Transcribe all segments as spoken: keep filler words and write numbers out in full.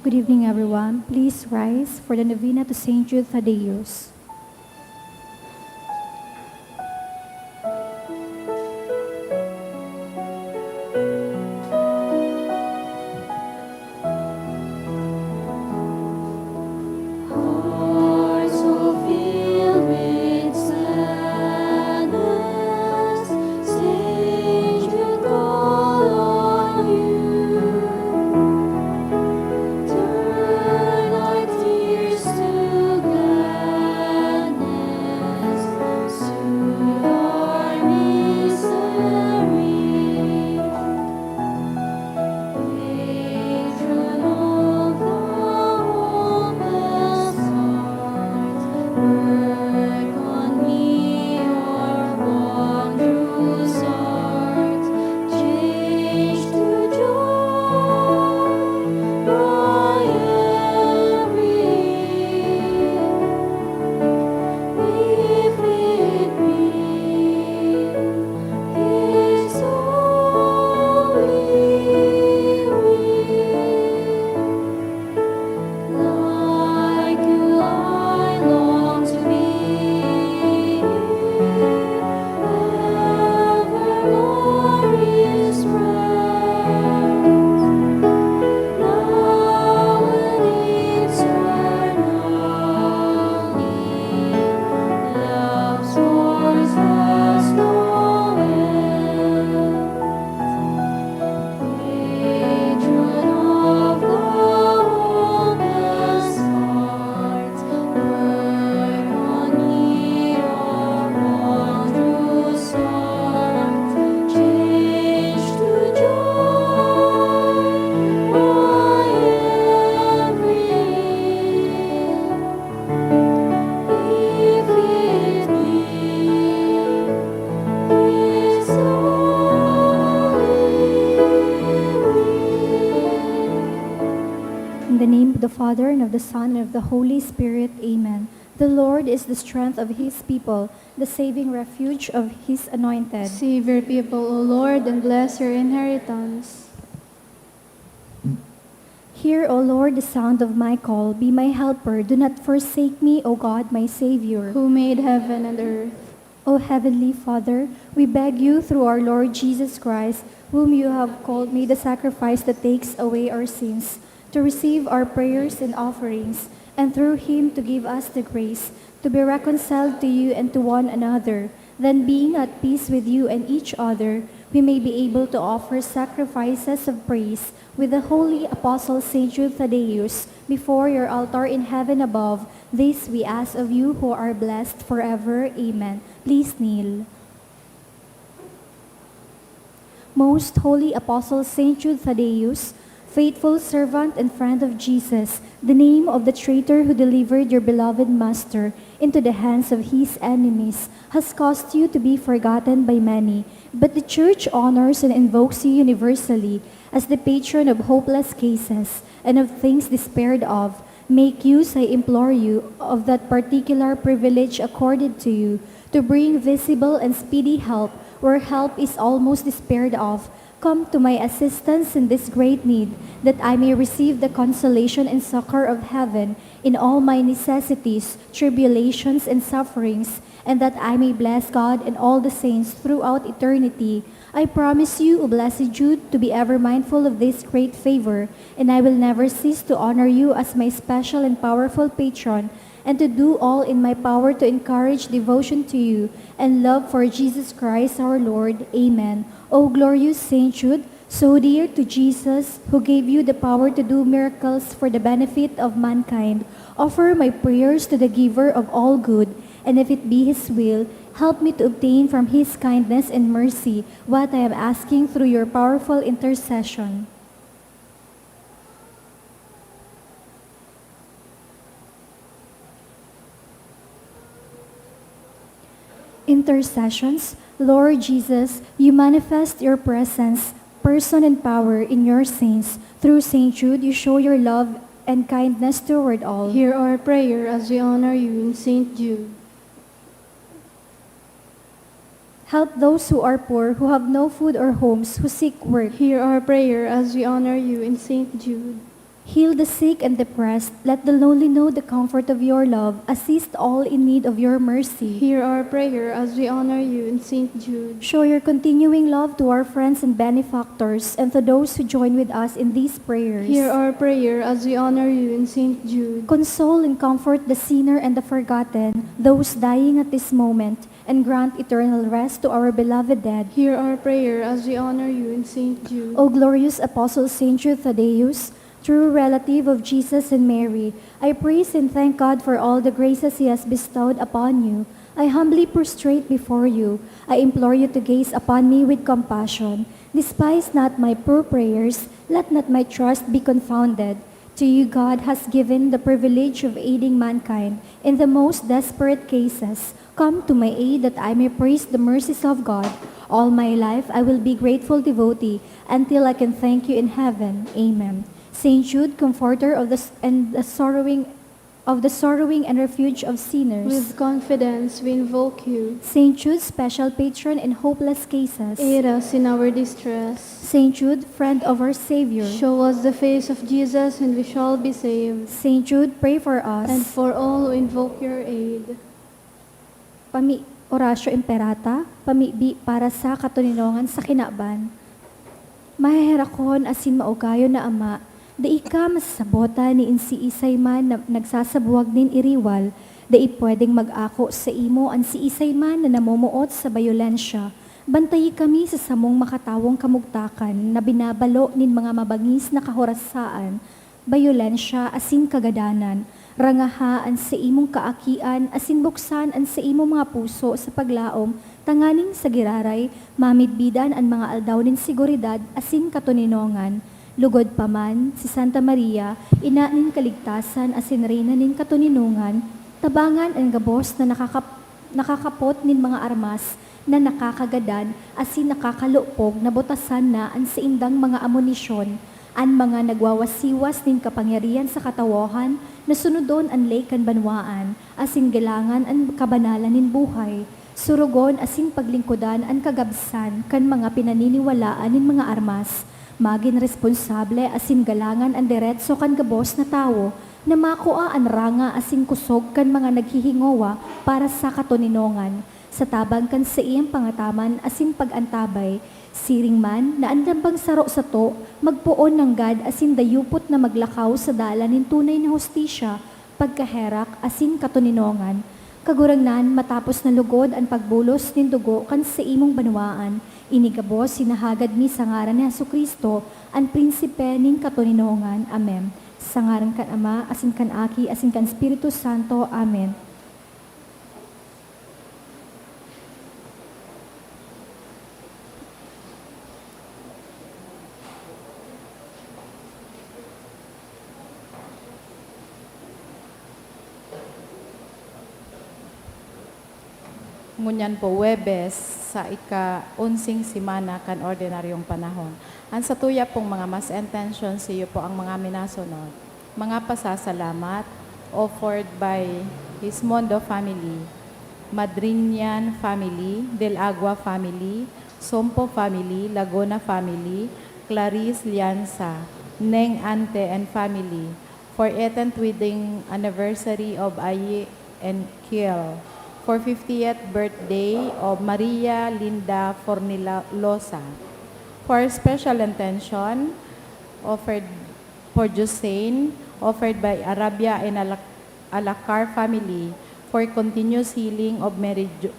Good evening, everyone. Please rise for the novena to Saint Jude Thaddeus. Hearts so filled with sadness, Saint Jude call on you. Turn our tears to gladness, soothe our misery. Patron of the hopeless heart, work on me your wondrous art, change to joy my every if it be His holy will. Like you, I long to be here, evermore His presence. Now and eternally, love's force has no end. Patron of the hopeless heart, work on me your wondrous art, change to joy my every ill, if it be His holy will. In the name of the Father, and of the Son, and of the Holy Spirit. Amen. The Lord is the strength of His people, the saving refuge of His anointed. Save your people, O Lord, and bless your inheritance. Hear, O Lord, the sound of my call. Be my helper. Do not forsake me, O God, my Savior. Who made heaven and earth. O Heavenly Father, we beg you through our Lord Jesus Christ, whom you have called, made the sacrifice that takes away our sins, to receive our prayers and offerings, and through him to give us the grace to be reconciled to you and to one another. Then, being at peace with you and each other, we may be able to offer sacrifices of praise with the holy apostle Saint Jude Thaddeus before your altar in heaven above. This we ask of you who are blessed forever. Amen. Please kneel. Most Holy Apostle Saint Jude Thaddeus, faithful servant and friend of Jesus, the name of the traitor who delivered your beloved Master into the hands of his enemies has caused you to be forgotten by many, but the Church honors and invokes you universally as the patron of hopeless cases and of things despaired of. Make use, I implore you, of that particular privilege accorded to you to bring visible and speedy help where help is almost despaired of. Come to my assistance in this great need, that I may receive the consolation and succor of heaven in all my necessities, tribulations, and sufferings, and that I may bless God and all the saints throughout eternity. I promise you, O blessed Jude, to be ever mindful of this great favor, and I will never cease to honor you as my special and powerful patron, and to do all in my power to encourage devotion to you and love for Jesus Christ our Lord. Amen. O glorious Saint Jude, so dear to Jesus, who gave you the power to do miracles for the benefit of mankind, offer my prayers to the Giver of all good, and if it be His will, help me to obtain from His kindness and mercy what I am asking through your powerful intercession. Intercessions. Lord Jesus, you manifest your presence, person, and power in your saints. Through Saint Jude, you show your love and kindness toward all. Hear our prayer as we honor you in Saint Jude. Help those who are poor, who have no food or homes, who seek work. Hear our prayer as we honor you in Saint Jude. Heal the sick and depressed. Let the lonely know the comfort of your love. Assist all in need of your mercy. Hear our prayer as we honor you in Saint Jude. Show your continuing love to our friends and benefactors and to those who join with us in these prayers. Hear our prayer as we honor you in Saint Jude. Console and comfort the sinner and the forgotten, those dying at this moment, and grant eternal rest to our beloved dead. Hear our prayer as we honor you in Saint Jude. O glorious Apostle Saint Jude Thaddeus, true relative of Jesus and Mary, I praise and thank God for all the graces He has bestowed upon you. I humbly prostrate before you. I implore you to gaze upon me with compassion. Despise not my poor prayers. Let not my trust be confounded. To you God has given the privilege of aiding mankind in the most desperate cases. Come to my aid that I may praise the mercies of God. All my life I will be grateful devotee until I can thank you in heaven. Amen. Saint Jude, comforter of the s-, and the sorrowing, of the sorrowing and refuge of sinners. With confidence we invoke you. Saint Jude, special patron in hopeless cases. Aid us in our distress. Saint Jude, friend of our Savior. Show us the face of Jesus and we shall be saved. Saint Jude, pray for us. And for all who invoke your aid. Pami-, Oratio Imperata, pamibi para sa katoninongan sa kinaban. Maheherakon asin maugayon na Ama, dai ka masasabotan nin siisay man na nagsasabuwag nin iriwal, dai pwedeng mag-ako saimo an siisay man na namomoot sa bayolensya. Bantayi kami sa samong makatawong kamugtakan na binabalo nin mga mabangis na kahorasaan, bayolensya asin kagadanan. Rangaha an saimong kaakian asin buksan an saimong mga puso sa paglaom, tanganing sa giraray mamidbidan an mga aldaw nin seguridad asin katoninongan. Lugod pa man, si Santa Maria, ina nin kaligtasan asin reyna nin katoninongan, tabangan an gabos na nakakap-, nakakapot nin mga armas na nakakagadan asin nakakalupog na butasan na an saindang mga amunisyon, an mga nagwawasiwas nin kapangyarihan sa katawohan na sunodon an ley kan banwaan asin galangan an kabanalan nin buhay, surugon asin paglingkodan an kagabsan kan mga pinaniniwalaan nin mga armas, magin responsable asin galangan an deretso kan gabos na tawo na makua an ranga asin kosog kan mga naghihingowa para sa katoninongan. Sa tabang kan saiyang pangataman asin pag-antabay, siring man na andam bang saro sato magpoon nanggad asin dayupot na maglakaw sa dalan nin tunay na hustisya, pagkaherak, asin katoninongan. Kagurangnan, matapos na lugod an pagbulos nin dugo kan saimong banwaan, ini gabos hinahagad mi sa ngaran ni Jesu-Cristo, an Prinsipe nin katoninongan. Amen. Sa ngaran kan Ama, asin kan Aki, asin kan Espiritu Santo. Amen. Ngunyan po, Huwebes, sa ika-onseng semana kan ordinaryong panahon. An satuya pong mga mass intentions, iyo po ang mga minasunod. Mga pasasalamat offered by Hismondo family, Madrinian family, Del Agua family, Sompo family, Laguna family, Clarice Lianza, Neng Ante and family, for eighteenth wedding anniversary of Ayi and Kiel, for fiftieth birthday of Maria Linda Fornilosa. For special intention, offered for Josein, offered by Arabia and Alak-, Alacar family, for continuous healing of Mary Jo-,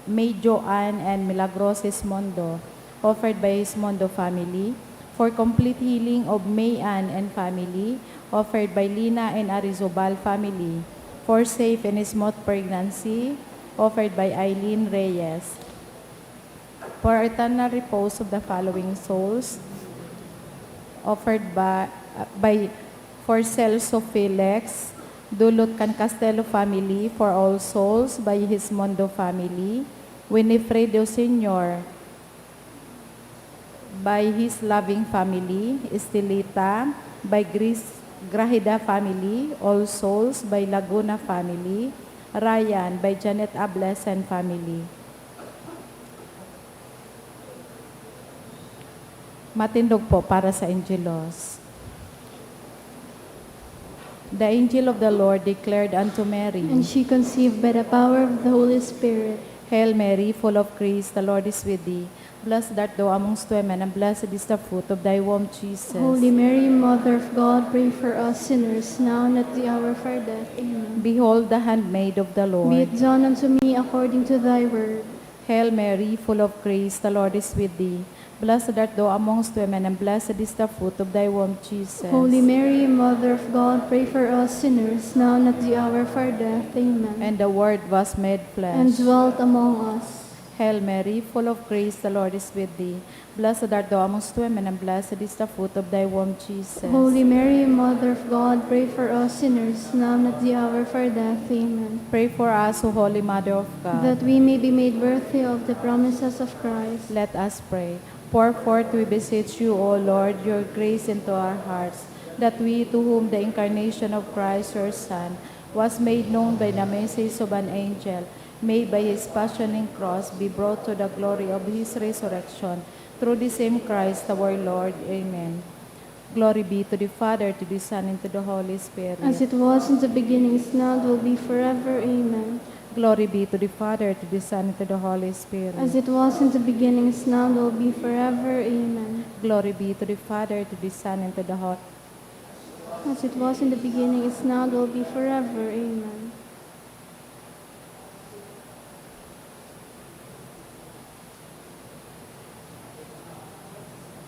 May Joan and Milagros Hismondo, offered by Hismondo family, for complete healing of May Ann and family, offered by Lina and Arizobal family, for safe and smooth pregnancy, offered by Eileen Reyes. For eternal repose of the following souls, offered by, by for Celso Felix, dulot kan Castelo family, for all souls, by Hismondo family, Winifredo Senior, by his loving family, Estelita, by Grace Grajeda family, all souls, by Laguna family, Ryan, by Janet Ablesen family. Matindog po para sa Angelos. The angel of the Lord declared unto Mary, And she conceived by the power of the Holy Spirit. Hail Mary, full of grace, the Lord is with thee. Blessed art thou amongst women, and blessed is the fruit of thy womb, Jesus. Holy Mary, Mother of God, pray for us sinners, now and at the hour of our death. Amen. Behold the handmaid of the Lord. Be it done unto me according to thy word. Hail Mary, full of grace, the Lord is with thee. Blessed art thou amongst women, and blessed is the fruit of thy womb, Jesus. Holy Mary, Mother of God, pray for us sinners, now and at the hour of our death. Amen. And the Word was made flesh. And dwelt among us. Hail Mary, full of grace, the Lord is with thee. Blessed art thou amongst women, and blessed is the fruit of thy womb, Jesus. Holy Mary, Mother of God, pray for us sinners, now and at the hour of our death. Amen. Pray for us, O Holy Mother of God. That we may be made worthy of the promises of Christ. Let us pray. Pour forth, we beseech you, O Lord, your grace into our hearts, that we, to whom the incarnation of Christ, your Son, was made known by the message of an angel, may by his passion and cross be brought to the glory of his resurrection. Through the same Christ our Lord. Amen. Glory be to the Father, to the Son, and to the Holy Spirit. As it was in the beginning, is now, and will be forever. Amen. Glory be to the Father, to the Son, and to the Holy Spirit. As it was in the beginning, is now, and will be forever. Amen. Glory be to the Father, to the Son, and to the Holy As it was in the beginning, is now, and will be forever. Amen.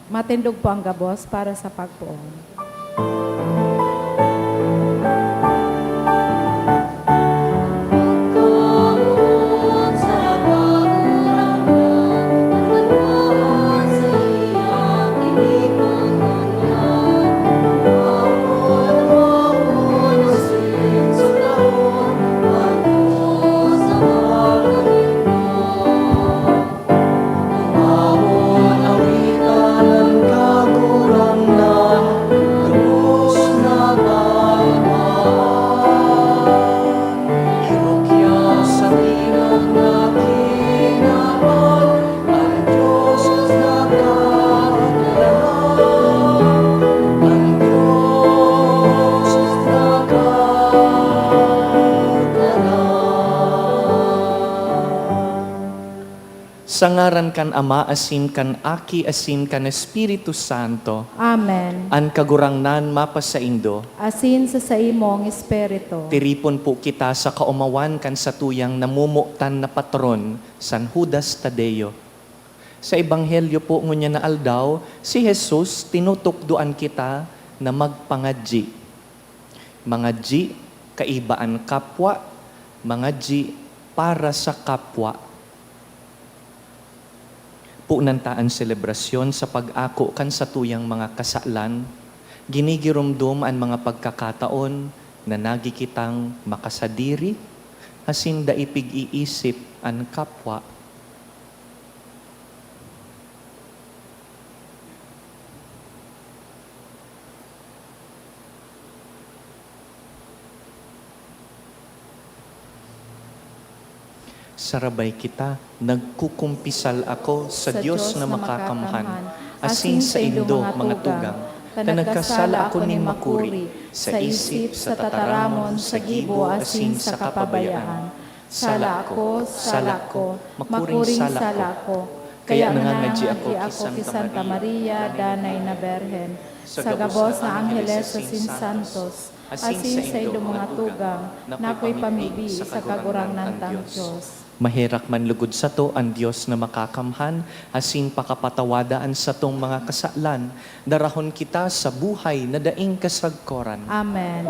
Matindog po ang gabos para sa pagpoon. Sa ngaran kan Ama asin kan Aki asin kan Espiritu Santo. Amen. An Kagurangnan mapasaindo. Asin sa saimong espiritu. Tiripon po kita sa kaomawan kan satuyang namomotan na patron, San Judas Tadeo. Sa Ebanghelyo po ngunyan na aldaw, si Jesus tinutukdoan kita na magpangadyi. Mangadyi kaiba an kapwa, mangadyi para sa kapwa. Punan ta an selebrasyon sa pag-ako kan satuyang mga kasalan. Ginigiromdom an mga pagkakataon na nagi kitang makasadiri asin dai pig-iisip an kapwa. Sarabay kita, nagkukumpisal ako sa Dios na makakamhan, asin saindo, mga tugang, ta nagkasala ako nin makuri sa isip, sa tataramon, sa gibo, asin sa kapabayaan. Sala ako, sala ako, makuring sala ako. Kaya nangangadyi ako ki Santa Maria, Danay na Birhen, sa gabos na angheles asin santos, asin saindo, mga tugang, na akoy pamibi sa Kagurangnan tang Dios. Maherak man lugod sato an Dios na makakamhan, asin pakapatawada an satong mga kasalan, darahon kita sa buhay na daing kasagkoran. Amen.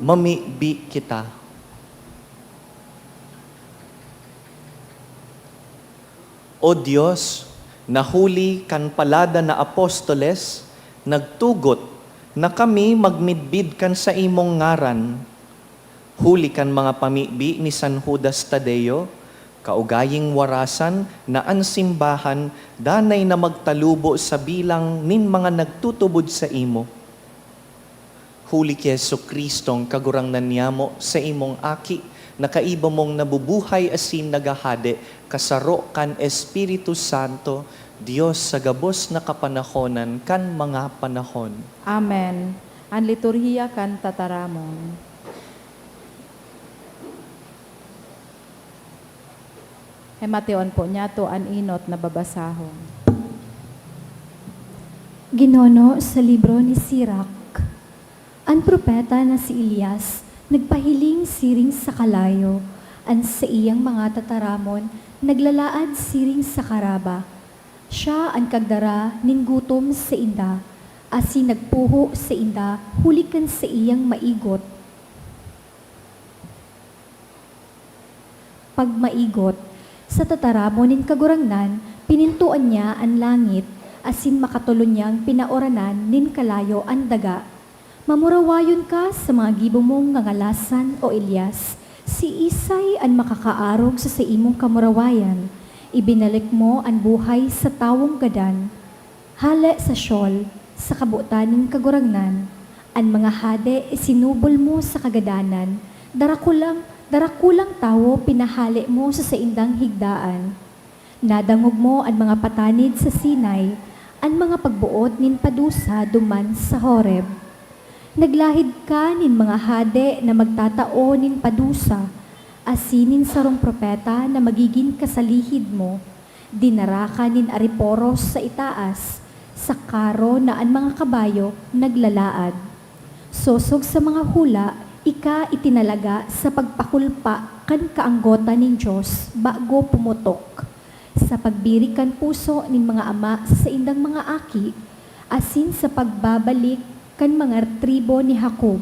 Mamibi kita. O Dios, na huli kan paladan na apostoles, nagtugot na kami magmidbid kan saimong ngaran. Huli kan mga pamibi ni San Judas Tadeo, kaugaying warasan na an simbahan danay na magtalubo sa bilang nin mga nagtutubod saimo. Huli ki Jesu-Cristong Kagurangnan niyamo, saimong Aki, na kaiba mong nabubuhay asin naghahade, kasaro kan Espiritu Santo, Dios sa gabos na kapanahonan kan mga panahon. Amen. An liturhiya kan tataramon. Hemation po niyato an enot na babasahon. Ginono sa libro ni Sirach, an propeta na si Elias nagpahiling siring sa kalayo, an saiyang mga tataramon naglalaad siring sa karaba. Siya an kagdara nin gutom sainda, asin nagpuho sainda huli kan saiyang maigot. Pagmaigot. Sa tataramon nin Kagurangnan, pinintoan niya an langit, asin makatolo niyang pinaoranan nin kalayo an daga. Mamurawayon ka sa mga gibo mong ngangalasan, O Elias. Siisay an makakaarog sa saimong kamurawayan? Ibinalik mo an buhay sa tawong gadan. Hale sa Sheol, sa kabotan nin Kagurangnan, an mga hade isinubol mo sa kagadanan, darakulang, darakulang tawo pinahale mo sa saindang higdaan. Nadangog mo an mga patanid sa Sinai, an mga pagboot nin padusa duman sa Horeb. Naglahid ka nin mga hade na magtatao nin padusa, asin nin sarong propeta na magigin kasalihid mo. Dinara ka nin ariporos sa itaas, sa karo na an mga kabayo naglalaad. Sosog sa mga hula, ika itinalaga sa pagpakulpa kan kaanggotan nin Dios bago pumutok, sa pagbirik kan puso nin mga ama sa saindang mga aki, asin sa pagbabalik kan mga tribo ni Jacob.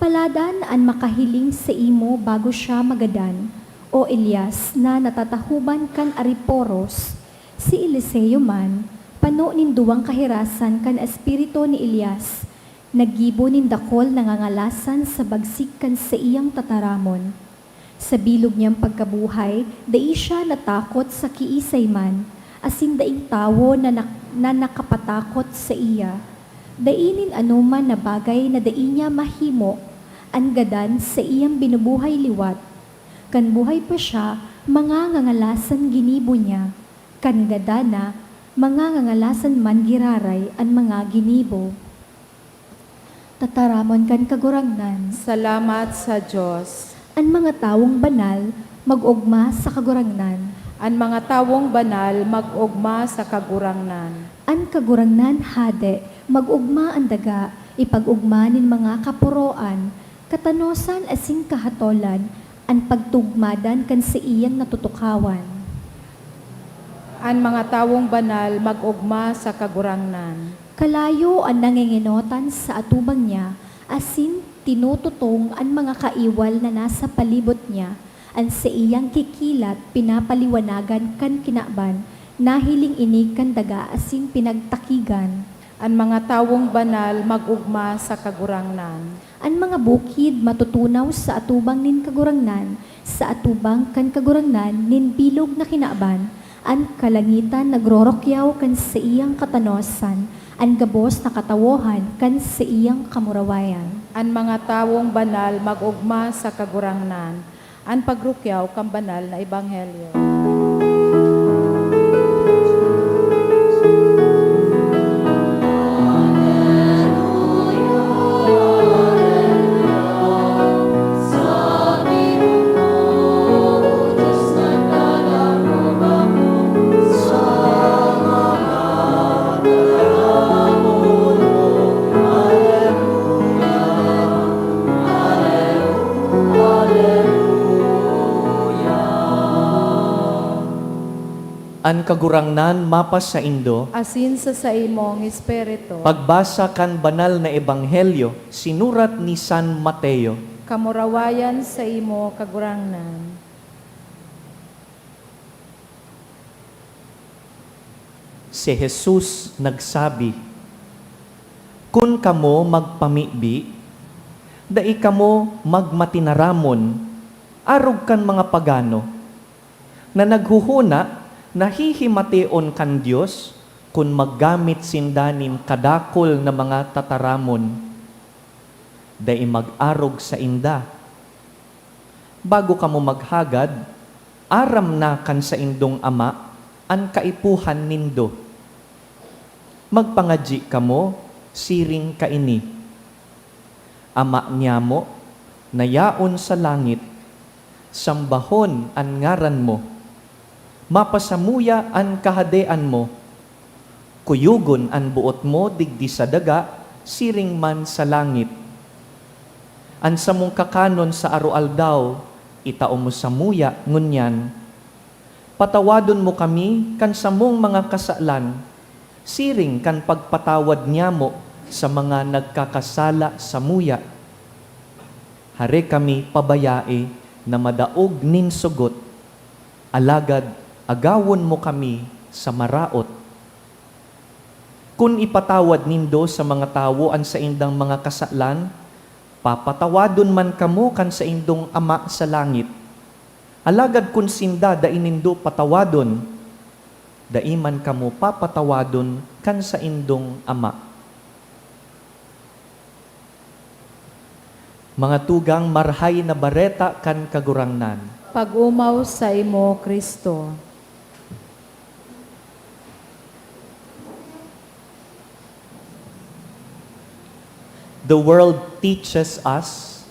Paladan an makahiling saimo bago siya magadan, O Elias, na natatahoban kan ariporos. Si Eliseo man, pano nin duwang kahirasan kan espiritu ni Elias, Naggibo nin dakul na ngangalasan sa bagsik kan saiyang tataramon. Sa bilog niyang pagkabuhay, dai siya natakot sa kiisay man, asin daing tawo na nak-, na nakapatakot saiya. Dai nin anoman na bagay na dai niya mahimo, an gadan saiyang binubuhay liwat. Kan buhay pa siya, mga ngangalasan ginibo niya. Kan gadan na, mga ngangalasan man giraray an mga ginibo. Tataramon kan Kagurangnan. Salamat sa Dios. An mga tawong banal mag-ogma sa Kagurangnan. An mga tawong banal mag-ogma sa Kagurangnan. An Kagurangnan Hade, mag-ogma an daga, ipag-ogma nin mga kaporoan, katanosan asin kahatolan, an pagtugmadan kan saiyang natutukawan. An mga tawong banal mag-ogma sa Kagurangnan. Kalayo an nangengenotan sa atubang niya, asin tinututong an mga kaiwal na nasa palibot niya. An saiyang kikilat pinapaliwanagan kan kinaban, nahiling ini kan daga asin pinagtakigan. An mga tawong banal mag-ogma sa Kagurangnan. An mga bukid matutunaw sa atubang nin Kagurangnan, sa atubang kan Kagurangnan nin bilog na kinaban. An kalangitan nagrorokyaw kan saiyang katanosan, an gabos na katawohan kan saiyang kamurawayan. An mga tawong banal mag-ogma sa Kagurangnan. An pagrukyaw kan banal na ebanghelyo. An Kagurangnan mapasaindo. Asin sa saimong espiritu. Pagbasa kan Banal na Ebanghelyo sinurat ni San Mateo. Kamurawayan saimo, Kagurangnan. Si Jesus nagsabi, "Kun kamo magpamibi, dai kamo magmatinaramon, arog kan mga pagano, na naghohona na hihimateon kan Dios kun maggamit sinda nin kadakul na mga tataramon. Dai mag-arog sainda. Bago kamo maghagad, aram na kan saindong Ama an kaipuhan nindo. Magpangadyi kamo siring kaini: Ama nyamo na yaon sa langit, sambahon an ngaran mo. Mapasamuya an Kahadean mo. Kuyogon an boot mo digdi sa daga, siring man sa langit. An samong kakanon sa aroaldaw, itao mo samuya ngunyan. Patawadon mo kami kan samong mga kasalan, siring kan pagpatawad nyamo sa mga nagkakasala samuya. Hare kami pabayae na madaog nin sugot, alagad agawon mo kami sa maraot. Kun ipatawad nindo sa mga tawo an saindang mga kasalan, papatawadon man kamo kan saindong Ama sa langit. Alagad kun sinda dai nindo patawadon, dai man kamo papatawadon kan saindong Ama." Mga tugang, Marahay na Bareta kan Kagurangnan. Pag-omaw saimo, Cristo. The world teaches us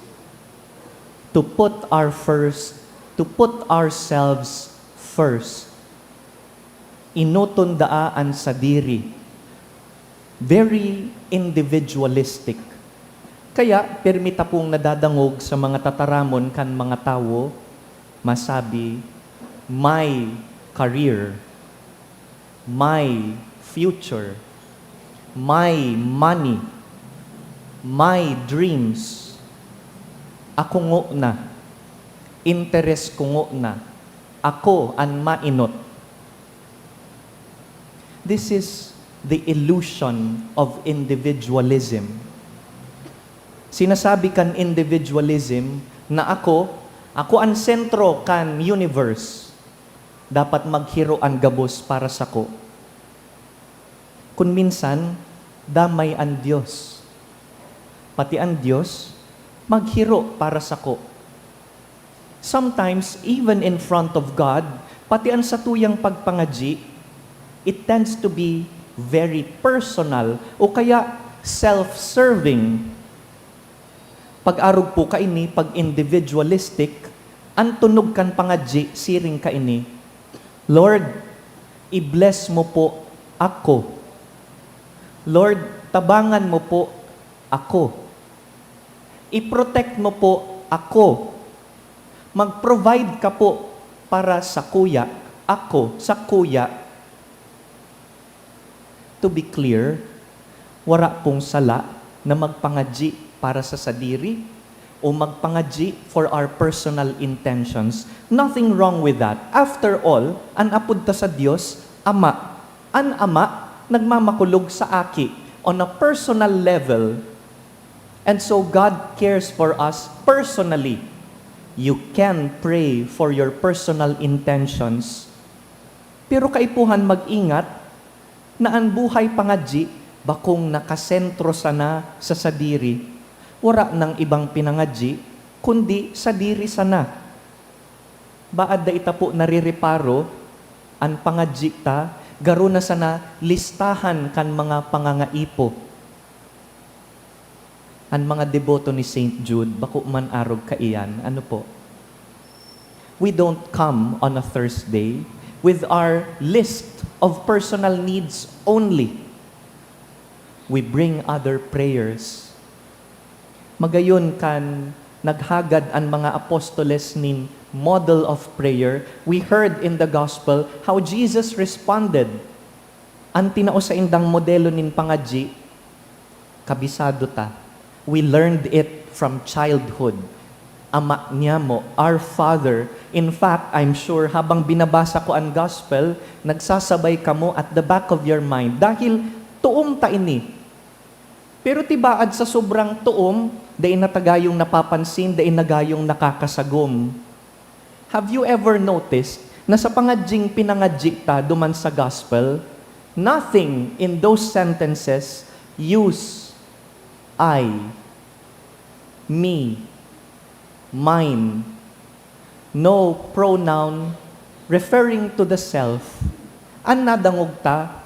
to put our first, to put ourselves first. Inoton daa an sadiri. Very individualistic. Kaya, pirmi ta pong nadadangog sa mga tataramon kan mga tawo, masabi, "My career, my future, my money, my dreams, ako ngona, interes ko ngona, ako an mainot." This is the illusion of individualism. Sinasabi kan individualism na ako, ako an sentro kan universe. Dapat maghiro an gabos para sako. Kun minsan, damay an Dios. Pati an Dios, maghiro para sako. Sometimes, even in front of God, pati an satuyang pagpangadyi, it tends to be very personal o kaya self-serving. Pag-arog po kaini, pag individualistic, an tunog kan pangadyi siring kaini, "Lord, i-bless mo po ako. Lord, tabangan mo po ako. I-protect mo po ako. Mag-provide ka po para sakuya, ako, sakuya." To be clear, wara pong sala na magpangadyi para sa sadiri o magpangadyi for our personal intentions. Nothing wrong with that. After all, an apod ta sa Dios, Ama. An Ama nagmamakulog sa Aki on a personal level. And so God cares for us personally. You can pray for your personal intentions. Pero kaipuhan mag-ingat na an buhay pangadyi bakong nakasentro sana sa sadiri. Wara nang ibang pinangadyi, kundi sadiri sana. Baad dai ta po narireparo an pangadyi ta, garo na sana listahan kan mga pangangaipo. An mga deboto ni Saint Jude, bako man arog kaiyan. Ano po? We don't come on a Thursday with our list of personal needs only. We bring other prayers. Magayon kan naghagad an mga apostoles nin model of prayer, we heard in the gospel how Jesus responded. An tinao saindang modelo nin pangadyi, kabisado ta. We learned it from childhood. Ama niamo, our Father. In fact, I'm sure habang binabasa ko an gospel, nagsasabay kamo at the back of your mind. Dahil toom ta ini. Pero tibaad sa sobrang toom, dai na ta gayong napapansin, dai na gayong nakakasagom. Have you ever noticed na sa pangadying pinangadyi ta duman sa gospel, nothing in those sentences use I, me, mine, no pronoun referring to the self. An nadangog ta,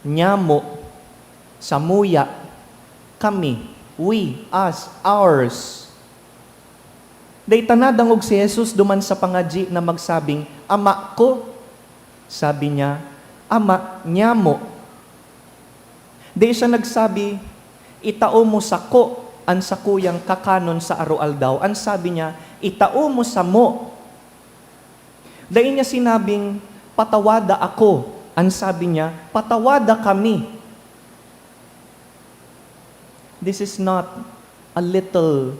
niamo, samuya, kami, we, us, ours. Dai ta nadangog si Jesus duman sa pangadyi na magsabing, "Ama ko." Sabi niya, "Ama niamo." Dai siya nagsabi, "Itao mo sako an sakuyang kakanon sa aroaldaw." An sabi niya, "Itao mo samo." Dai niya sinabing, "Patawada ako." An sabi niya, "Patawada kami." This is not a little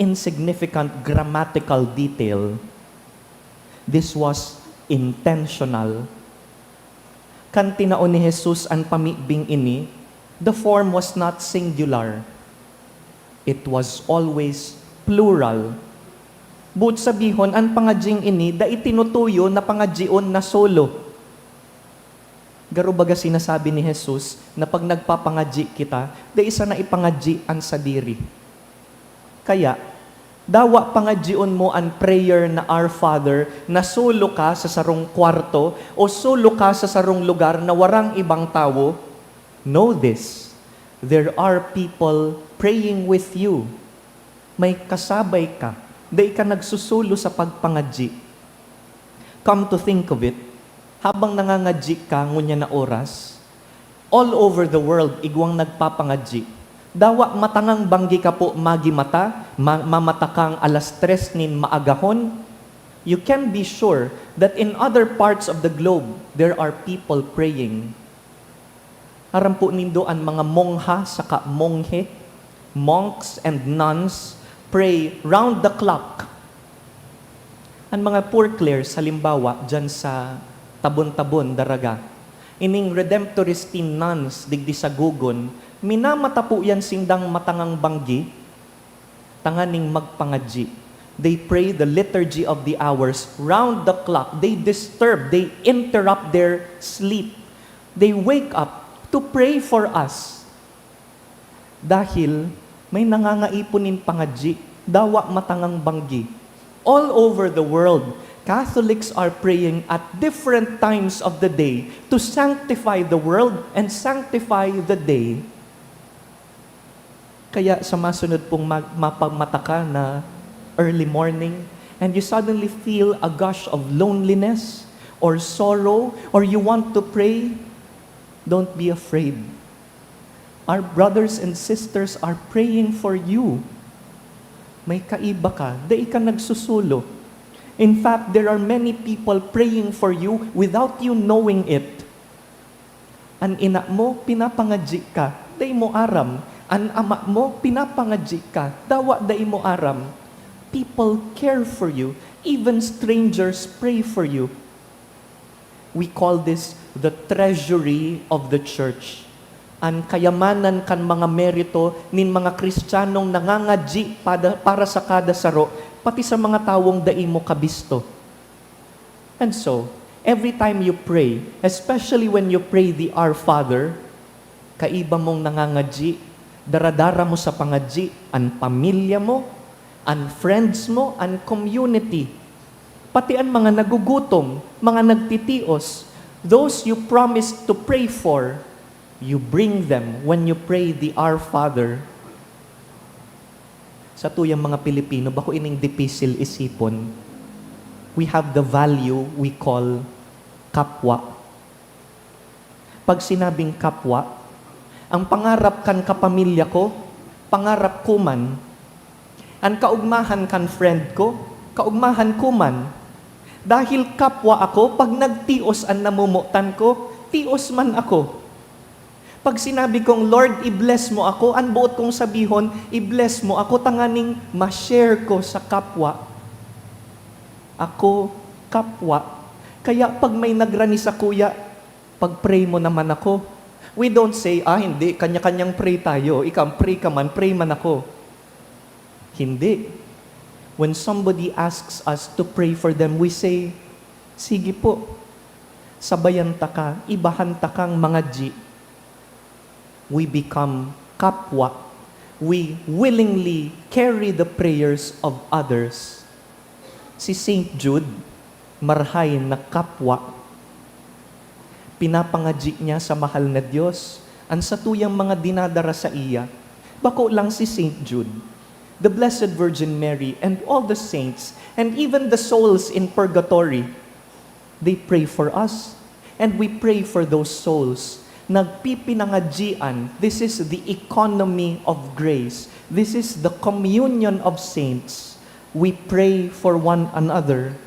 insignificant grammatical detail. This was intentional. Kan tinao ni Jesus an pamibing ini, the form was not singular. It was always plural. Boot sabihon, an pangadying ini dai tinutuyo na pangadyion na solo. Garo baga sinasabi ni Jesus na pag nagpapangadyi kita, dai sana ipangadyi an sadiri. Kaya, dawa pangadyion mo an prayer na Our Father na solo ka sa sarong kwarto o solo ka sa sarong lugar na warang ibang tawo. Know this, there are people praying with you. May kasabay ka. Dai ka nagsusulo sa pagpangadyi. Come to think of it, habang nangangadyi ka ngunyan na oras, all over the world, igwang nagpapangadyi. Dawa matangang banggi ka po magimata, ma-, mamata kang alas tres nin maagahon? You can be sure that in other parts of the globe, there are people praying. Aram po nindo an mga mongha saka monghe, monks and nuns, pray round the clock. An mga Poor Clares, halimbawa, diyan sa Tabon-Tabon, Daraga, ining Redemptorist nuns digdi sa Gogon, minamata po yan sindang matangang banggi. tanganing magpangadyi. They pray the Liturgy of the Hours round the clock. They disturb, they interrupt their sleep. They wake up to pray for us. Dahil may nangangaipon nin pangadyi, dawa matangang banggi. All over the world, Catholics are praying at different times of the day to sanctify the world and sanctify the day. Kaya sa masunod pong mag-, mapagmata ka na early morning, and you suddenly feel a gush of loneliness or sorrow, or you want to pray, don't be afraid. Our brothers and sisters are praying for you. May kaiba ka, dai ka nagsusulo. In fact, there are many people praying for you without you knowing it. An ina mo, pinapangadyi ka, dai mo aram. An ama mo, pinapangadyi ka, dawa dai mo aram. People care for you. Even strangers pray for you. We call this the treasury of the church. An kayamanan kan mga merito nin mga Kristiyanong nangangadyi pada, para sa kada saro, pati sa mga tawong dai mo kabisto. And so, every time you pray, especially when you pray the Our Father, kaiba mong nangangadyi, daradara mo sa pangadyi an pamilya mo, an friends mo, an community. Pati an mga nagugutom, mga nagtitios, those you promised to pray for, you bring them when you pray the Our Father. Sa tuyang mga Pilipino, bako ining dipisil isipon. We have the value we call kapwa. Pag sinabing kapwa, ang pangarap kan kapamilya ko, pangarap ko man. An kaugmahan kan friend ko, kaugmahan ko man. Dahil kapwa ako, pag nagtios an namomotan ko, tios man ako. Pag sinabi kong, "Lord, i-bless mo ako," an boot kong sabihon, "I-bless mo ako tanganing ma-share ko sa kapwa." Ako, kapwa. Kaya pag may nagrani sakuya, "Pag-pray mo naman ako." We don't say, "Ah, hindi, kanya-kanyang pray tayo. Ikaw, pray ka man, pray man ako." Hindi. When somebody asks us to pray for them, we say, "Sige po, sabayan taka, ibahan takang mangadyi." We become kapwa. We willingly carry the prayers of others. Si Saint Jude, marahay na kapwa. Pinapangadyi niya sa mahal na Diyos an satuyang mga dinadara saiya. Bako lang si Saint Jude. The Blessed Virgin Mary and all the saints and even the souls in purgatory, they pray for us. And we pray for those souls. Nagpipinangadyian. This is the economy of grace. This is the communion of saints. We pray for one another.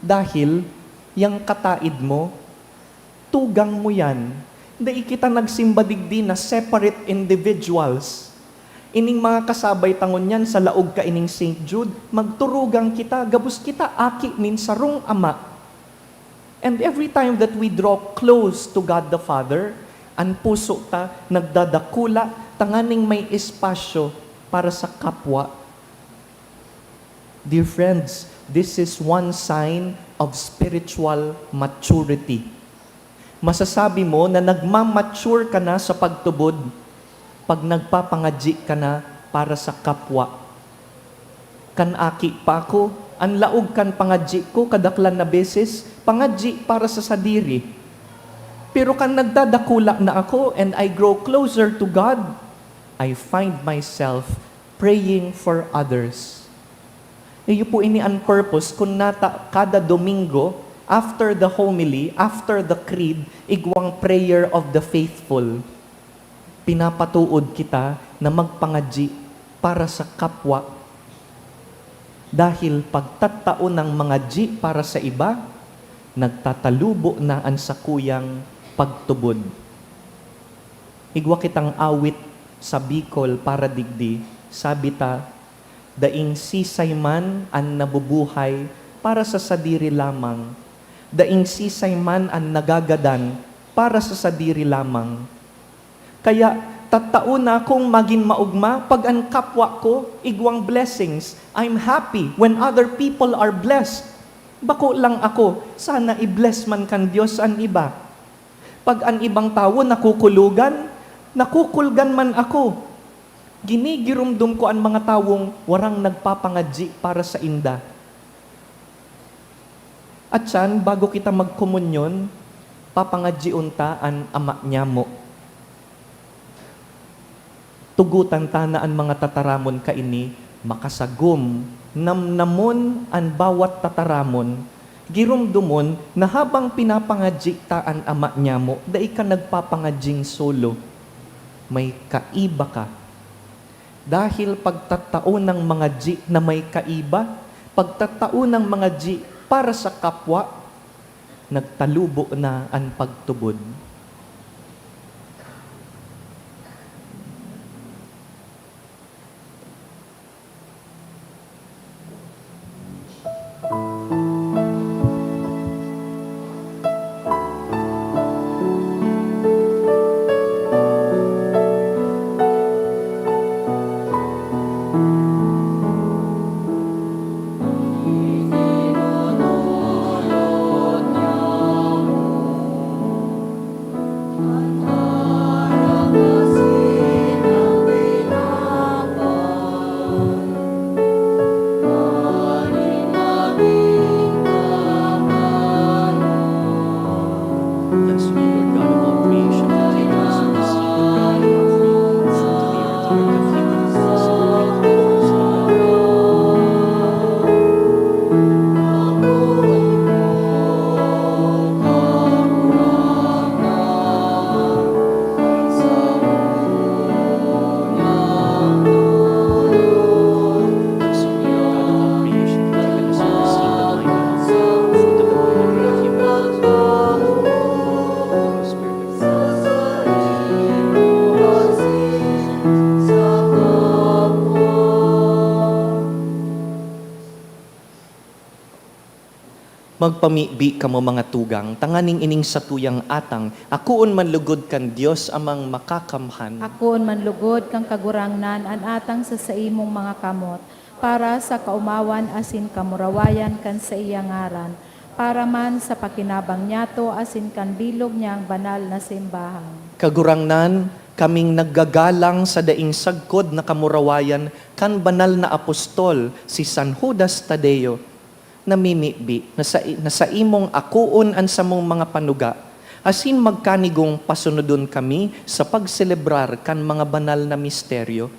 Dahil yang kataid mo, tugang mo yan. Dai kita nagsimba digdi na separate individuals. Ining mga kasabay ta ngunyan sa laog kaining Saint Jude, magturugang kita, gabos kita aki nin sarong Ama. And every time that we draw close to God the Father, an puso ta nagdadakula tanganing may espasyo para sa kapwa. Dear friends, this is one sign of spiritual maturity. Masasabi mo na nagmamature ka na sa pagtubod pag nagpapangadyi ka na para sa kapwa. Kan aki pa ako, an laog kan pangadyi ko kadaklan na beses, pangadyi para sa sadiri. Pero kan nagdadakula na ako and I grow closer to God, I find myself praying for others. Iyo po ini an purpose kun nata kada Domingo, after the homily, after the creed, igwang prayer of the faithful. Pinapatuod kita na magpangadyi para sa kapwa. Dahil pagtatao ng mangadyi para sa iba, nagtatalubo na an sakuyang pagtubod. Igwa kitang awit sa Bicol para digdi. Sabi ta, "Daing sisay man an nabubuhay para sa sadiri lamang. Daing sisay man an nagagadan para sa sadiri lamang." Kaya, Tattao na akong magin maogma pag an kapwa ko igwang blessings. I'm happy when other people are blessed. Bako lang ako, sana i-bless man kan Dios an iba. Pag an ibang tawo nakukulogan, nakukulgan man ako. Ginigiromdom ko an mga tawong warang nagpapangadyi para sainda. At siyan, bago kita magkomunyon, papangadyion ta an Ama niyamo. Tugotan ta na an mga tataramon kaini makasagom, namnamon an bawat tataramon, giromdomon na habang pinapangadyi ta an Ama niyamo, dai ka nagpapangadying solo. May kaiba ka. Dahil pagtatao ng mga dyi na may kaiba, pagtatao ng mga dyi para sa kapwa, nagtalubo na an pagtubod. Magpamibi kamo, mga tugang, tanganing ining satuyang atang akoon man lugod kan Dios Amang Makakamhan. Akoon man lugod kan Kagurangnan an atang sa saimong mga kamot, para sa kaomawan asin kamurawayan kan saiyang ngaran, para man sa pakinabang niyato asin kan bilog niyang banal na simbahan. Kagurangnan, kaming naggagalang sa daing sagkod na kamurawayan kan banal na apostol, si San Judas Tadeo. Namimibi na sa, na saimong akoon an samong mga panuga, asin magkanigong pasunodon kami sa pagselebrar kan mga banal na misteryo,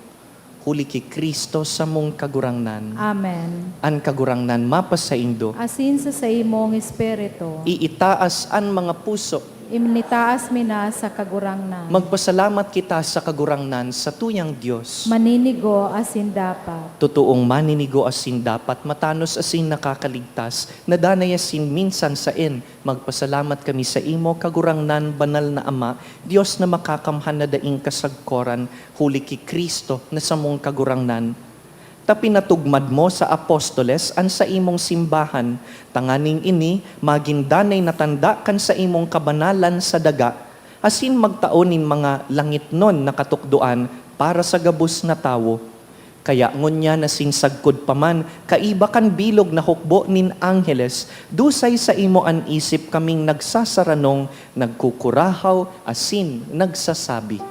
huli ki Cristo samong Kagurangnan. Amen. An Kagurangnan mapasaindo. Asin sa saimong espiritu. Iitaas an mga puso. Iminitaas mi na sa Kagurangnan. Magpasalamat kita sa Kagurangnan, satuyang Dios. Maninigo asin dapat. Totoong maninigo asin dapat, matanos asin nakakaligtas, na danay asin minsan saen. Magpasalamat kami saimo, Kagurangnan, Banal na Ama, Dios na makakamhan na daing kasagkoran, huli ki Cristo na samong Kagurangnan. Ta pinatugmad mo sa apostoles an saimong simbahan, tanganing ini magin danay na tanda kan saimong kabanalan sa daga, asin magtao nin mga langitnon na katukdoan para sa gabos na tawo. Kaya ngunyan na sinsagkod pa man, kaiba kan bilog na hukbo nin angheles, dusay saimo an isip kaming nagsasaranong, nagkukurahaw asin nagsasabi.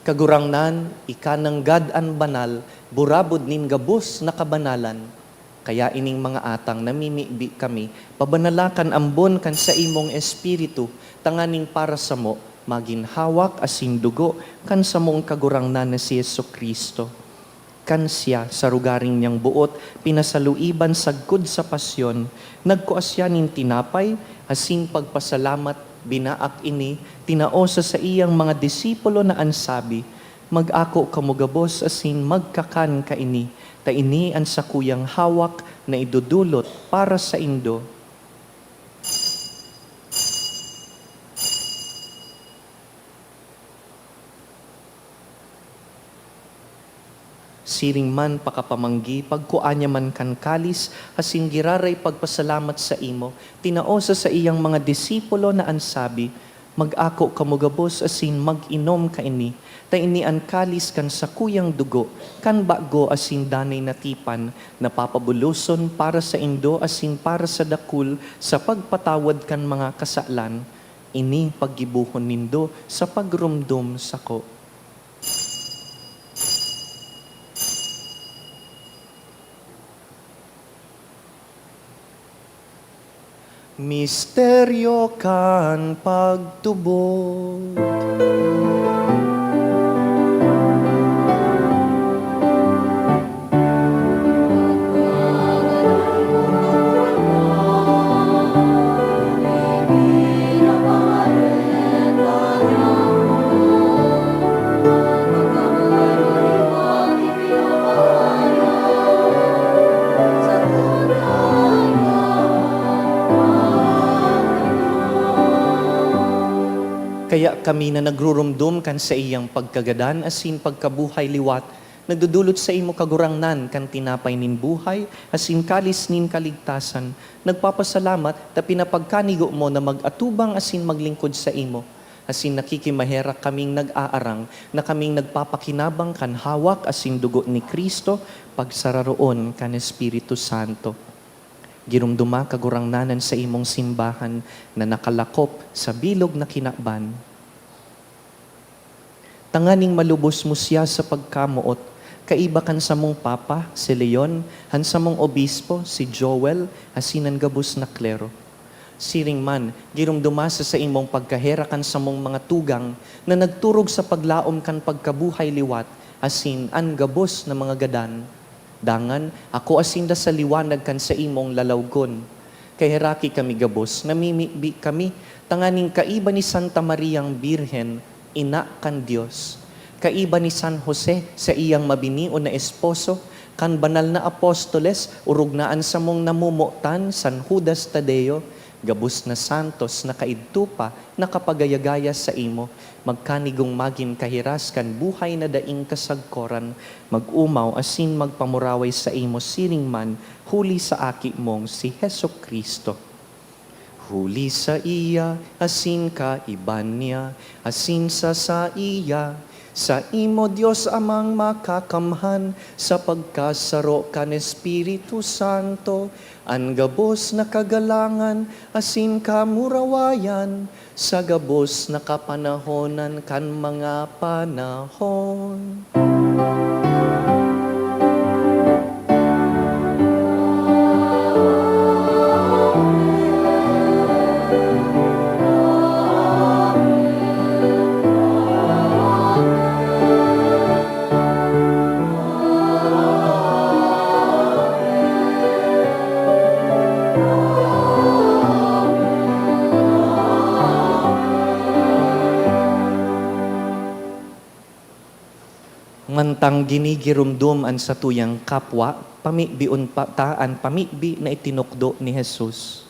Kagurangnan, ika nanggad an banal, burabod nin gabos na kabanalan. Kaya ining mga atang namimibi kami, pabanala kan ambon kan saimong Espiritu, tanganing para samo magin hawak asin dugo kan samong Kagurangnan na si Jesu-Cristo. Kan siya, sa rogaring niyang boot, pinasaluiban sagkod sa pasyon, nagkua siya nin tinapay, asin pagpasalamat, binaak ini, tinao sa saiyang mga disipulo na an sabi, "Mag-ako kamo gabos asin magkakan kaini, ta ini an sakuyang hawak na idodolot para saindo." Siring man pakapamanggi, pagkua niya man kan kalis, asin giraray pagpasalamat saimo, tinao sa saiyang mga disipulo na an sabi, "Mag-ako kamo gabos asin mag-inom kaini, ta ini an kalis kan sakuyang dugo, kan bago asin danay na tipan, na papabuloson para saindo asin para sa dakul sa pagpatawad kan mga kasalan. Ini paggibohon nindo sa pagromdom sako." Misteryo kan pagtubod. Kaya kami na nagruromdom kan saiyang pagkagadan asin pagkabuhay liwat, nagdodolot saimo, Kagurangnan, kan tinapay nin buhay asin kalis nin kaligtasan, nagpapasalamat ta pinapagkanigo mo na mag-atubang asin maglingkod saimo. Asin nakikimaherak kaming nag-aarang na kaming nagpapakinabang kan hawak asin dugo ni Cristo, pagsararoon kan Espiritu Santo. Giromdoma, Kagurangnan, an saimong simbahan na nakalakop sa bilog na kinaban, tanganing malubos mo siya sa pagkamoot, kaiba kan samong Papa, si Leon, an samong Obispo, si Joel, asin an gabos na klero. Siring man, giromdoma sa saimong pagkaherak an samong mga tugang na nagturog sa paglaom kan pagkabuhay liwat asin an gabos na mga gadan. Dangan, akoa sinda sa liwanag kan saimong lalawgon. Kaheraki kami gabos, namimibi kami, tanganing kaiba ni Santa Mariang Birhen, Ina kan Dios, kaiba ni San Jose, saiyang mabinion na esposo, kan banal na apostoles, orog na an samong namomotan, San Judas Tadeo, gabos na santos na kaidto pa nakapagayagaya saimo, magkanigong magin kahiras kan buhay na daing kasagkoran, mag-omaw asin magpamuraway saimo siring man huli sa Aki mong si Jesu-Cristo. Huli saiya, asin kaiba niya, asin sa saiya, saimo, Dios Amang Makakamhan, sa pagkasaro kan Espiritu Santo, an gabos na kagalangan asin kamurawayan, sa gabos na kapanahonan kan mga panahon. Mantang ginigiromdom an satuyang kapwa, pamibion pa ta an pamibi na itinukdo ni Jesus.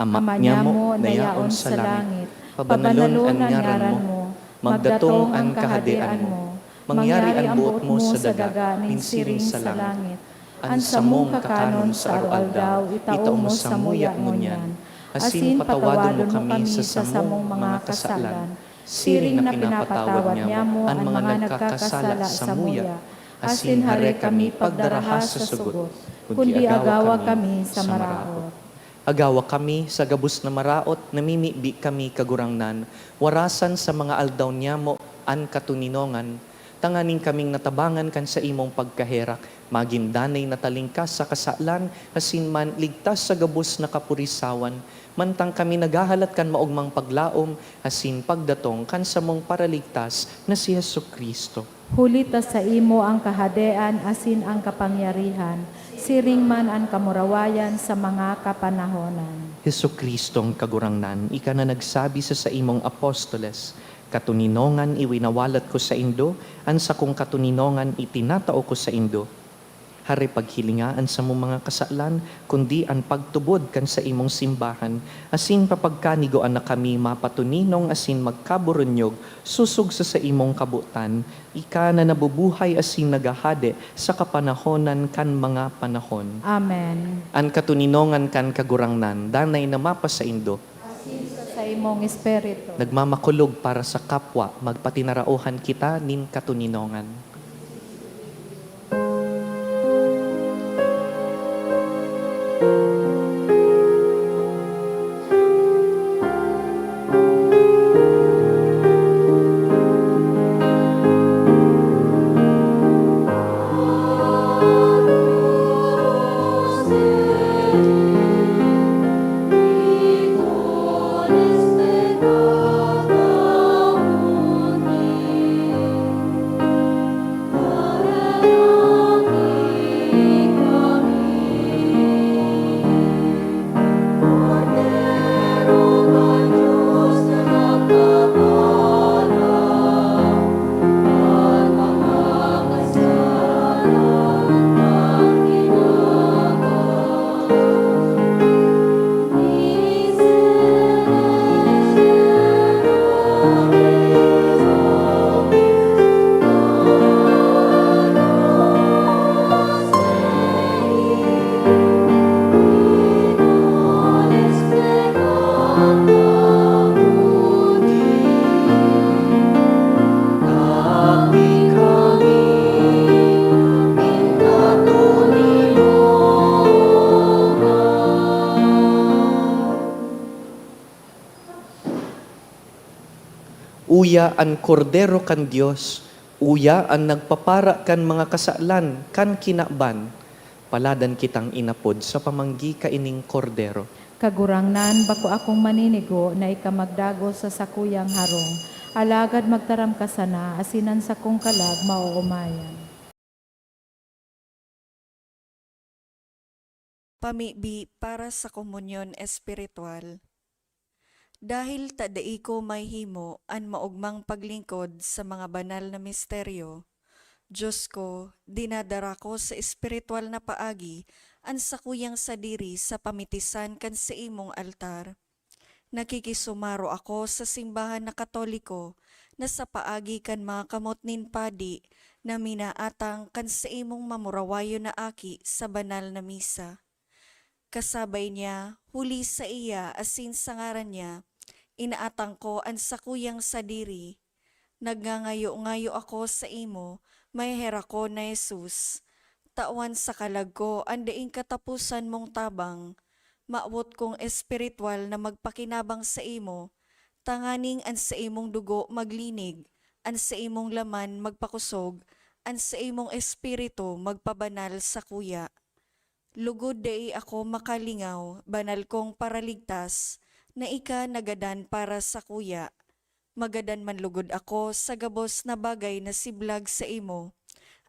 Ama niamo na yaon sa langit, pabanalon an ngaran mo, magdatong an kahadean mo, mangyari an boot mo sa daga nin siring sa langit. An samong kakanon sa aroaldaw, itao mo samuya ngunyan, asin patawadon mo kami sa samong mga kasalan, siring na pinapatawad niamo an mga nagkakasala samuya, asin hare kami pagdaraha sa sugot, kundi agawa kami sa maraot. Agawa kami sa gabos na maraot, namimibi kami, Kagurangnan, warasan sa mga aldaw niamo an katoninongan, tanganing kaming natabangan kan saimong pagkaherak, magin danay na talingkas sa kasalan, asin man ligtas sa gabos na kapurisawan, mantang kami naghahalat kan maogmang paglaom asin pagdatong kan samong Paraligtas na si Jesu-Cristo. Huli ta saimo an kahadean asin an kapangyarihan, siring man an kamurawayan sa mga kapanahonan. Jesu-Cristong Kagurangnan, ika na nagsabi sa saimong apostoles, "Katoninongan iwinawalat ko saindo, an sakong katoninongan itinatao ko saindo." Hare paghilinga an samong mga kasalan, kundi an pagtubod kan saimong simbahan, asin papagkanigoan na kami mapatoninong asin magkaburunyog sosog sa saimong kabotan, ika na nabubuhay asin naghahade sa kapanahonan kan mga panahon. Amen. An katoninongan kan Kagurangnan danay na mapasaindo. Asin sa saimong espiritu. Nagmamakulog para sa kapwa, magpatinaraohan kita nin katoninongan. Uya an Kordero kan Dios, uya an nagpapara kan mga kasalan kan kinaban. Paladan kitang inapod sa pamanggi kaining Kordero. Kagurangnan, bako akong maninigo na ika magdagos sa sakuyang harong, alagad magtaram ka sana, asin an sakong kalag maoomayan. Pamibi para sa komunyon espiritual. Dahil ta dai ko mahihimo an maogmang paglingkod sa mga banal na misteryo, Dios ko, dinadara ko sa espiritual na paagi an sakuyang sadiri sa pamitisan kan saimong altar. Nakikisumaro ako sa simbahan na Katoliko na sa paagi kan mga kamot nin padi na minaatang kan saimong mamurawayon na aki sa banal na misa. Kasabay niya, huli saiya asin sa ngaran niya, inaatang ko an sakuyang sadiri. Nagngangayo-ngayo ako saimo, maheherak ko na Jesus. Tawan sa kalag ko an daing kataposan mong tabang. Mawot kong espirituwal na magpakinabang saimo, tanganing an saimong dugo maglinig, an saimong laman magpakosog, an saimong espiritu magpabanal sakuya. Lugod dai ako makalingaw, banal kong Paraligtas, na ika nagadan para sakuya. Magadan man lugod ako sa gabos na bagay na siblag saimo,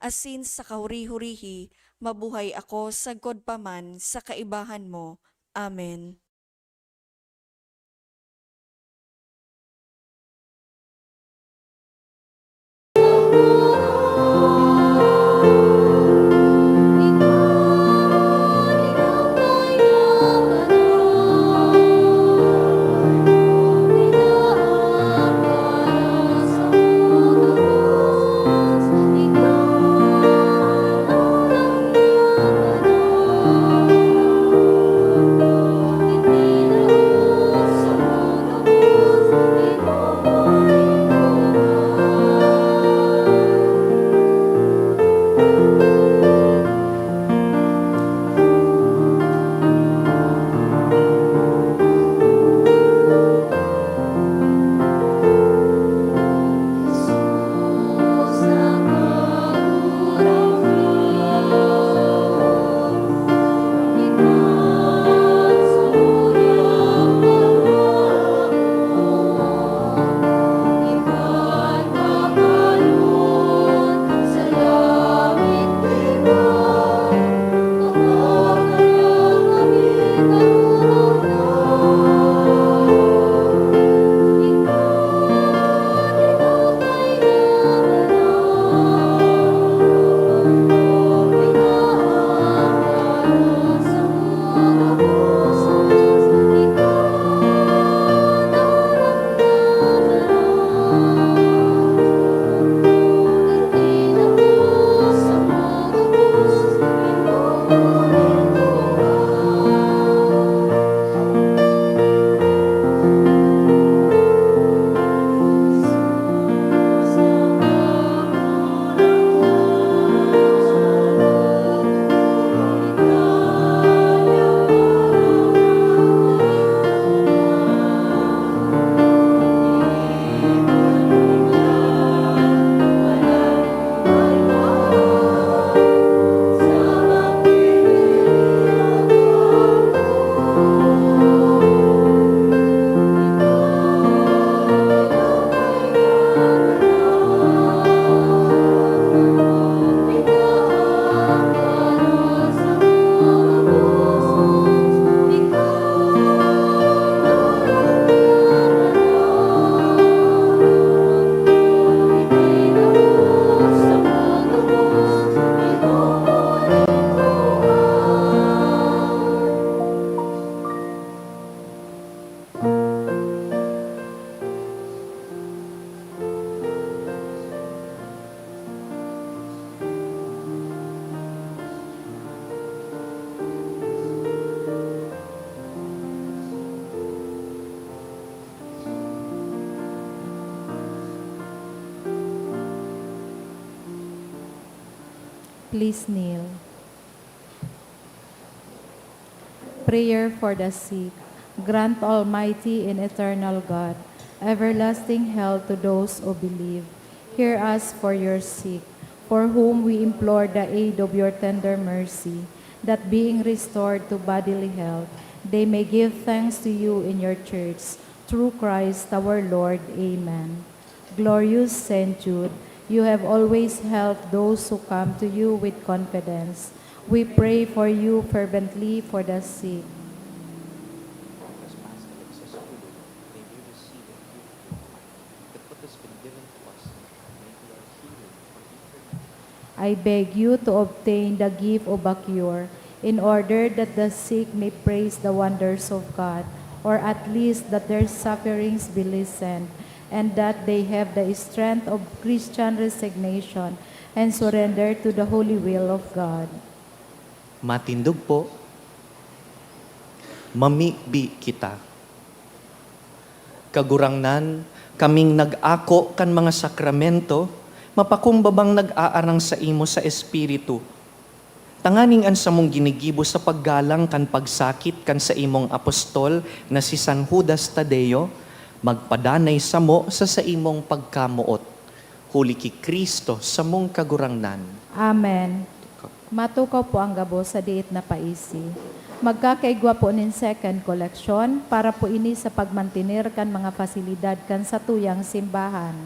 asin sa kahuri-hurihi mabuhay ako sagkod pa man sa kaibahan mo. Amen. Please kneel. Prayer for the sick. Grant, Almighty and eternal God, everlasting health to those who believe. Hear us for your sick, for whom we implore the aid of your tender mercy, that being restored to bodily health, they may give thanks to you in your church, through Christ our Lord. Amen. Glorious Saint Jude, you have always helped those who come to you with confidence. We pray for you fervently for the sick. I beg you to obtain the gift of a cure, in order that the sick may praise the wonders of God, or at least that their sufferings be lessened, and that they have the strength of Christian resignation and surrender to the holy will of God. Matindog po. Mamibi kita. Kagurangnan, kaming nag-ako kan mga sakramento, mapakumbabang nag-aarang saimo sa Espiritu, tanganing an samong ginigibo sa paggalang kan pagsakit kan saimong apostol na si San Judas Tadeo, magpadanay samo sa saimong pagkamoot. Huli ki Cristo samong Kagurangnan. Amen. Matukaw po ang gabos sa diit na paisi. Magkakaigwa po nin second collection para po ini sa pagmantener kan mga pasilidad kan satuyang simbahan.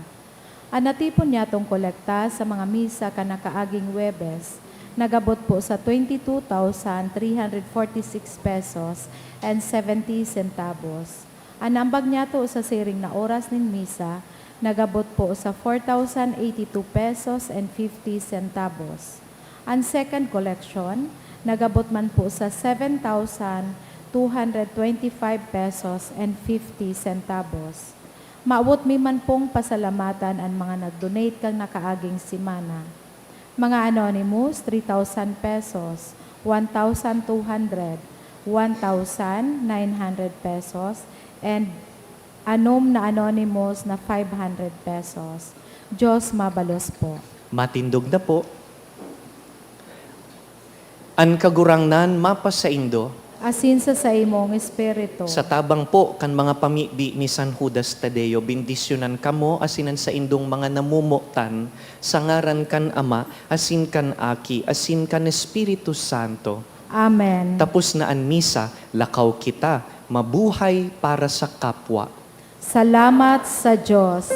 An natipon niyatong kolekta sa mga misa kan nakaaging Huwebes, nagabot po sa twenty two thousand three hundred forty six pesos and seventy centavos. An ambag niyato sa siring na oras nin misa, nagabot po sa four thousand eighty two pesos and fifty centavos. An second collection, nagabot man po sa seven thousand two hundred twenty five pesos and fifty centavos. Mawot mi man pong pasalamatan an mga nag-donate kan nakaaging semana. Mga anonymous, three thousand pesos, one thousand two hundred, one thousand nine hundred pesos, and anom na anonymous na five hundred pesos. Diyos mabalos po. Matindog na po. An Kagurangnan mapasaindo. Asin sa saimong espiritu. Sa tabang po kan mga pamibi ni San Judas Tadeo, bendisyonan kamo asin an saindong mga namomotan, sa ngaran kan Ama, asin kan Aki, asin kan Espiritu Santo. Amen. Tapos na an misa, lakaw kita, mabuhay para sa kapwa. Salamat sa Diyos.